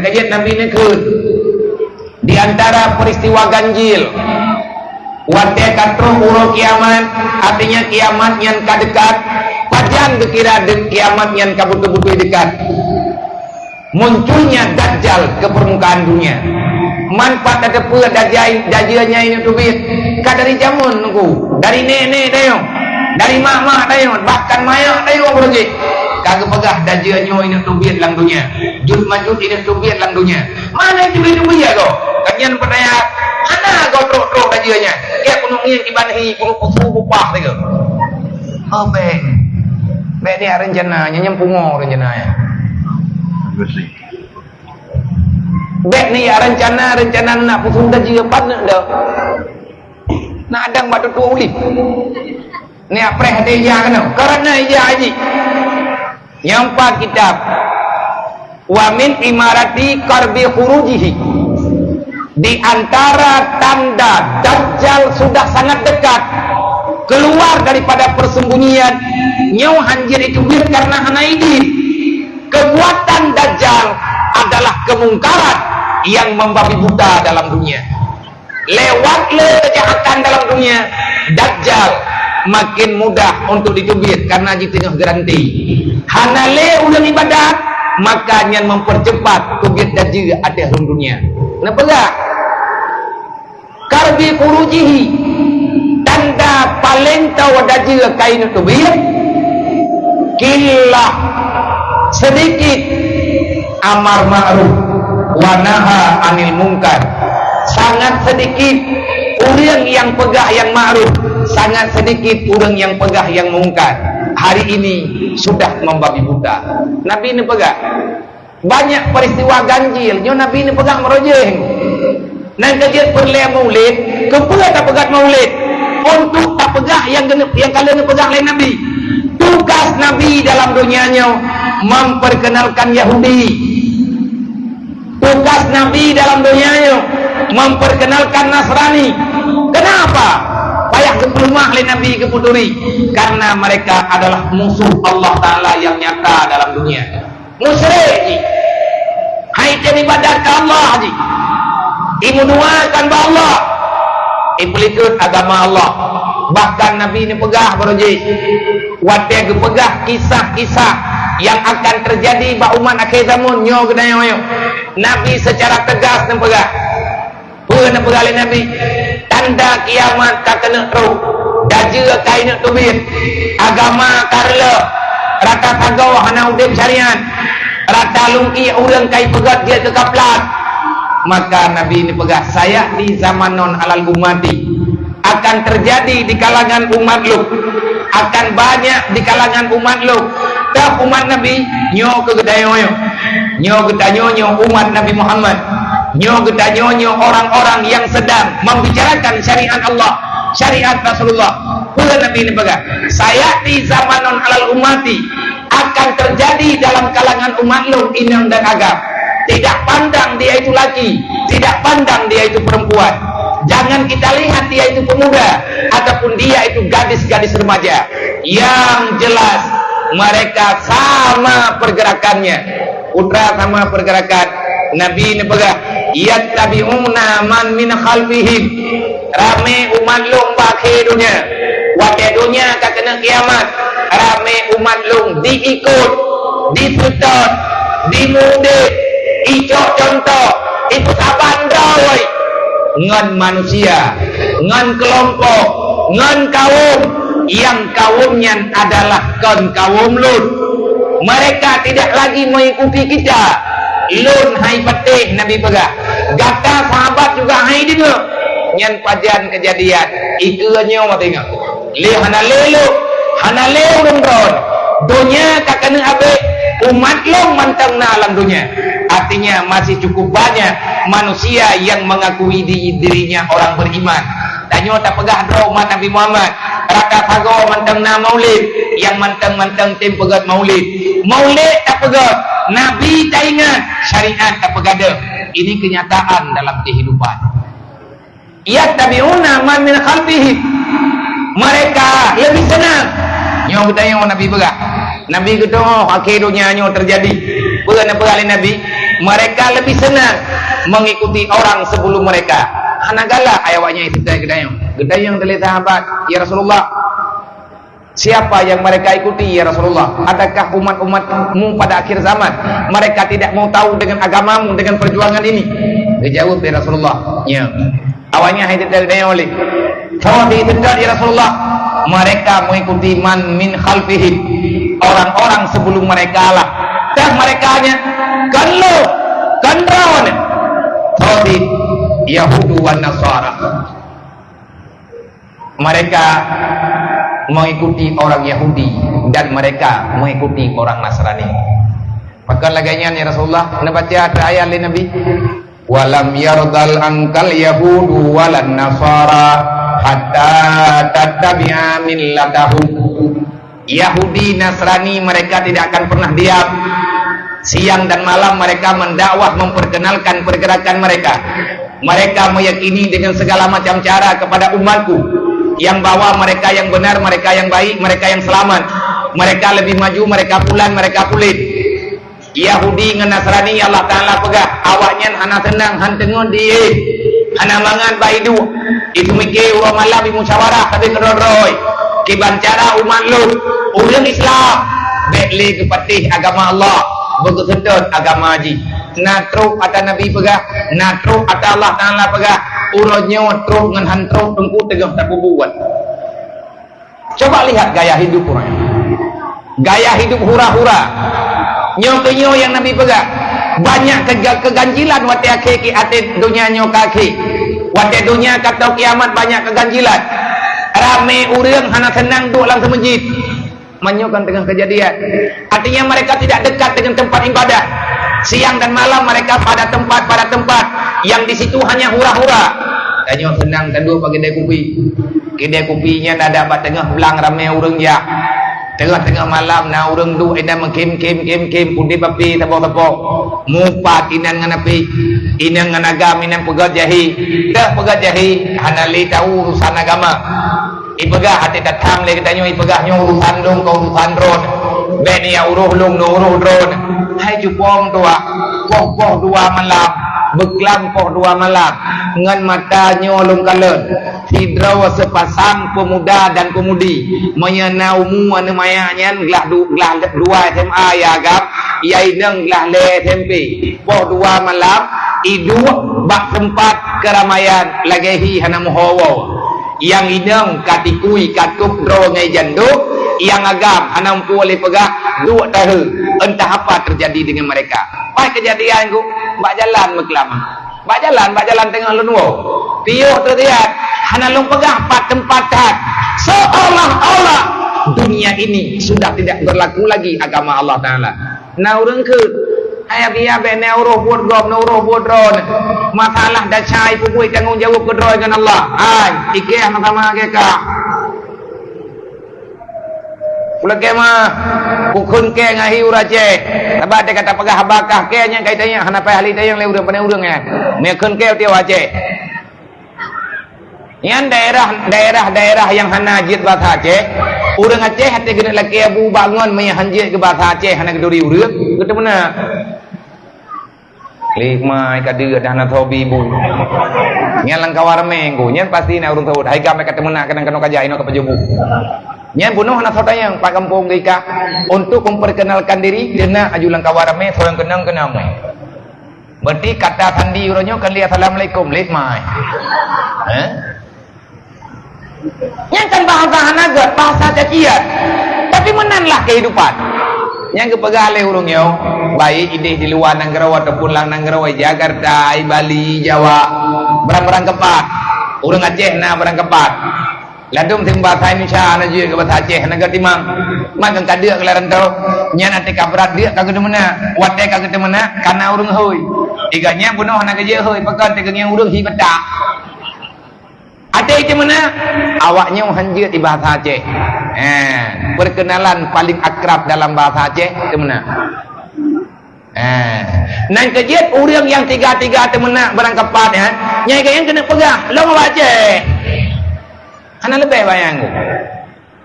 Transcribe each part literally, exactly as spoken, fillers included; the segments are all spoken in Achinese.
Ka jeuet Nabi neukheun, di antara peristiwa ganjil, watée ka troh uroe kiamat, artinya kiamat nyan ka dekat, pajan geukira de-, kiamat nyan ka beutôi-beutôi dekat. Munculnya Dajjal ke permukaan dunia. Man pat tateupeue Dajjal, Dajjal nyan inong teubiet? Ka dari jameun nunggu, dari nenek-nenek tanyoe, dari mak-mak tanyoe, bahkan mayak tanyoe beureuguek. Ka geupeugah Dajjal nyoe inong teubiet lam dunia. Jut Majut inong teubiet lam dunia. Mana teubiet-teubiet goe? Ka nyan peutanyaan, hana goe trok-trok Dajjal nyan. Tiep keuneuk ngieng kiban hi, keuneuk peuseubu bupah tiga. Oh, bék. Bék ni rencana, nyan nyang pungo rencana nyan. Bék ni rencana, rencana nak pusung gaji, pat neuk dak? Nak adang bak tutoe ulih. Ni apreh hati ija keunoe. Karena ija haji. Nyang pat kitab. Wa min imarati qarbi khurujihi. Di antara tanda Dajjal sudah sangat dekat keluar daripada persembunyian, nyoe hanjeuet jiteubiet karena hana idin. Kekuatan Dajjal adalah kemungkaran yang membabi buta dalam dunia. Lewat lé kejahatan dalam dunia, Dajjal makin mudah untuk jiteubiet karena jiteungoh geuranti. Hana lé ureuëng ibadat, maka nyan mempercepat teubiet Dajjal ateueh rhueng dunia. Neupeugah, qarbi khurujihi, tanda paleng tao Dajjal ka inong teubiet, qillah, sedikit amar ma'ruf wa naha anil mungkar. Sangat sedikit ureuëng nyang peugah nyang ma'ruf, sangat sedikit ureuëng nyang peugah nyang mungkar. Hari ini sudah membabi buta. Nabi neupeugah, banyak peristiwa ganjil, nyoe Nabi neupeugah meurojéh. Nyan ka jeuet peureulée maulid, keupeue tapeugah maulid? Untuk tapeugah nyang geuneuk, nyang ka lheueh neupeugah lé Nabi. Tugas Nabi dalam dunia nyoe memperkenalkan Yahudi. Tugas Nabi dalam dunia nyoe memperkenalkan Nasrani. Kenapa? Payah geupeuleumah lé Nabi, geupeuturi. Karena mereka adalah musuh Allah Taala yang nyata dalam dunia. Musyrik jih. Hai tem ibadat keu Allah jih. Imeuduakan bak Allah. Ipeulikot agama Allah. Bahkan Nabi neupeugah baroe jih, watée geupeugah kisah-kisah nyang akan teujadi bak umat akhé zamon nyoe geutanyoe nyoe, Nabi seucara teugas neupeugah, Peue neupeugah lé Nabi? Tanda kiamat ka keuneuk troh, Dajjal ka ineuk teubiet, agama ka reuloh, rata sagoe hana udeb syariat, rata lungkie ureuëng ka ipeugét jeuet keu kaplat. Maka Nabi neupeugah, "Saya'ti zamanun 'alal ummati." Akan terjadi di kalangan umat lôn, akan banyak di kalangan umat lôn. Teuh umat Nabi, nyoe keu geutanyoe nyoe. Nyoe geutanyoe nyoe umat Nabi Muhammad. Nyoe geutanyoe nyoe orang-orang yang sedang membicarakan syariat Allah, syariat Rasulullah. Peue Nabi neupeugah, "Saya'ti zamanun 'alal ummati," akan terjadi dalam kalangan umat lôn inong dan agam. Tidak pandang dia itu laki, tidak pandang dia itu perempuan. Jangan kita lihat dia itu pemuda ataupun dia itu gadis-gadis remaja. Yang jelas, mereka sama pergerakannya. Putra sama pergerakan. Nabi neupeugah, "Yattabi'una man min khalfihim." Ramé umat lôn bak akhé donya. Watée donya ka keuneuk kiamat, ramé umat lôn diikot, diseutôt, dimudeb, icok cuntoh, ipeusaban droe ngon manusia, ngon keulompok, ngon kawöm, nyang kawöm nyan adalah kon kawöm lôn. Mereka tidak lagi mengikuti kita. Lôn hai patéh, Nabi peugah. Gata sahabat juga hai deungoe. Nyan pajan keujadian. Ikeue nyoe teungoh. Lé hana lé lôn, hana lé ureuëng droe. Donya ka keuneuk abéh, umat lôn mantong na lam donya. Artinya, masih cukup banyak manusia yang mengakui di-, dirinya orang beriman. Tanyoe tapeugah droe umat Nabi Muhammad, rata sagoe mantong na maulid, nyang mantong-mantong tem peugét maulid. Maulid tapeugét, Nabi taingat, syariat tapeugadôh. Ini kenyataan dalam kehidupan. Yattabi'una man min khalfihim. Mereka lebih senang. Nyoe geutanyoe Nabi peugah. Nabi geutanyoe akhé donya nyoe terjadi. Peue na peugah lé Nabi, mereka lebih senang mengikuti orang sebelum mereka. Hana galak awaknyan ikuti geutanyoe. Geutanyoe lé sahabat, "Ya Rasulullah, siapa yang mereka ikuti, ya Rasulullah? Adakah umat-umatmu pada akhir zaman mereka tidak mau tahu dengan agamamu, dengan perjuangan ini?" Dijawab lé Rasulullah, "Ya." Awaknyan hai teuka deungoe lé. Saboh teuka, ya Rasulullah, mereka mengikuti man min khalfihim. Orang-orang sebelum mereka lah. Dah mereka nyan, kan lôn, kan droeneuh. Saboh Yahudu wan Nasara. Mereka mengikuti orang Yahudi dan mereka mengikuti orang Nasrani. Pakon lagée nyan, ya Rasulullah, neubaca ayat lé Nabi. "Walam yardal angkal yahudu walan nasara hatta tattabi'a millatahum." Yahudi, Nasrani, mereka tidak akan pernah diam. Siang dan malam mereka mendakwah, memperkenalkan pergerakan mereka. Mereka meyakini dengan segala macam cara kepada umatku, yang bahwa mereka yang benar, mereka yang baik, mereka yang selamat. Mereka lebih maju, mereka pulan, mereka pulin. Yahudi ngon Nasrani, Allah Taala peugah, awaknyan hana seunang, han teungeut di, hana mangat bak iduek. Ipeumiké uroe malam, imusyawarah sabe keudroe-droe. Kiban cara umat lôn, ureuëng Islam, bék lé geupatéh agama Allah, beugeuseutôt agama jih. Na trok ata Nabi peugah, na trok ata Allah Taala peugah, uroe nyoe trok ngon han trok teungku teungoh tapeubuet. Coba lihat gaya hidup orang. Gaya hidup hura-hura. Nyoe keu nyoe nyang Nabi peugah. Banyak kega-, keganjilan watée akhé ki-, até donya nyoe ka akhé. Watée donya ka tao kiamat banyak keganjilan. Ramé ureuëng hana seunang duek lam seumeujid. Meunyoe kan teungoh keujadian. Artinya mereka tidak dekat dengan tempat ibadah. Siang dan malam mereka pada tempat, pada tempat yang di situ hanya hura-hura. Tanyoe seunang taduek bak keudée kupi. Keudée kupi nyan ada bak teungoh blang ramé ureuëng jak. Teungoh-teungoh malam na ureuëng duek inan meukhém-khém, khém-khém, udeb api saboh-saboh. Mupat inan ngon api, inan ngon agam, inan peugét jahé. Teuh peugét jahé, hana lé tahu urusan agama. Ipeugah até datang lé geutanyoe, ipeugah nyoe urusan lôn, kon urusan droeneuh. Bék neuuroh lôn, neuuroh droeneuh. Hai cupong tuak, poh-poh dua malam, beuklam poh dua malam, ngon mata nyoe lôn kalon. Sidroe seupasang peumuda dan peumudi, meunyoe na umu aneuk manyak nyan glah du-, glah dua S M A ya agam, ya inong glah lhée S M P. Poh dua malam, iduek bak teumpat keuramaian lagée hi hana meuho woe. Nyang inong ka tikui ka tôb droe ngon jandôk, nyang agam hana muphom lé peugah duek tahe. Entah apa terjadi dengan mereka. Pai keujadian ku bak jalan meukeulama. Bak jalan, bak jalan teungoh lôn woe. Piôh teuriat, hana lôn peugah pat teumpat that. Seolah-olah dunia ini sudah tidak berlaku lagi agama Allah Taala. Na ureuëng kheun, "Hai Abi, bék neuuroh buet gob, neuuroh buet droeneuh. Masalah desya peubuet tanggong jaweueb keudroe ngon Allah." Hai, ikeh sama-sama keh kah. Ulôn keh mah, kukheun keh ngon hi ureuëng Aceh. Sabab teuka tapeugah haba kah keh nyang kai tanyong, hana payah lé tanyong lé ureuëng, pane ureuëng nyan. Meukheun keh tiep Aceh. Nyan daerah, daerah-daerah nyang hana jeuet basa Aceh, ureuëng Aceh até keuneuk lakée bu bangon meunyo han jeuet keu basa Aceh hana geuturi ureuëng, geuteumeunak. Lé mai ka deuek dah na thobi bu. Nyan lam kawan ramé ngku, nyan pasti na ureuëng saut. Hai ka mereka teumeunak kadang kanoe kaja inoe ka pajoh bu. Nyan bunoe hana soe tanyong pat gampông geuika. Untuk memperkenalkan diri, teunak aju lam kawan ramé, soe nyang keunong-keunong. Berarti kata sandi uroe nyoe kan lé assalamualaikum, lé mai. Hah? Nyan kan bahasa hana gét, bahasa cacian. Tapi meunan lah kehidupan. Nyang geupeugah lé ureuëng nyoe, baik idéh di luwa nanggroe ataupun lam nanggroe, Jakarta, Bali, Jawa, barang-barang keupat. Ureuëng Aceh na barang keupat. Ladôm seumbasa Indonesia hana jeuet keu basa Aceh, hana geutimang. Mat ngon ka deuek keu lam rantau, nyan até ka brat deuek ka geuteumeunak, watée ka geuteumeunak, ka na ureuëng hôi. Iga nyan bunoe hana geujeuet hôi, pakon teukeungieng ureuëng hi beutak. Até teumeunak, awak nyoe han jeuet di basa Aceh. Eh, perkenalan paling akrab dalam bahasa Aceh teumeunak. Eh, nan keujeuet ureuëng nyang tiga-tiga teumeunak barang keupat, eh, nyang kayang keuneuk peugah, lôn bak Aceh. Hana leubeh bayang ku.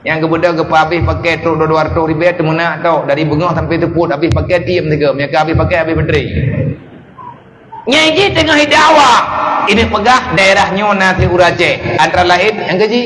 Nyang geubeudôh geupeuhabéh paket trok dua, dua ratus ribèe teumeunak tok, dari beungoh sampai seupôt habéh paket, iem sigoe, meunyo ka habéh paket habéh baterai. Nyang jih teungoh idakwa, ini peugah daerah nyoe na si ureueng Aceh, antara lain nyang keuji.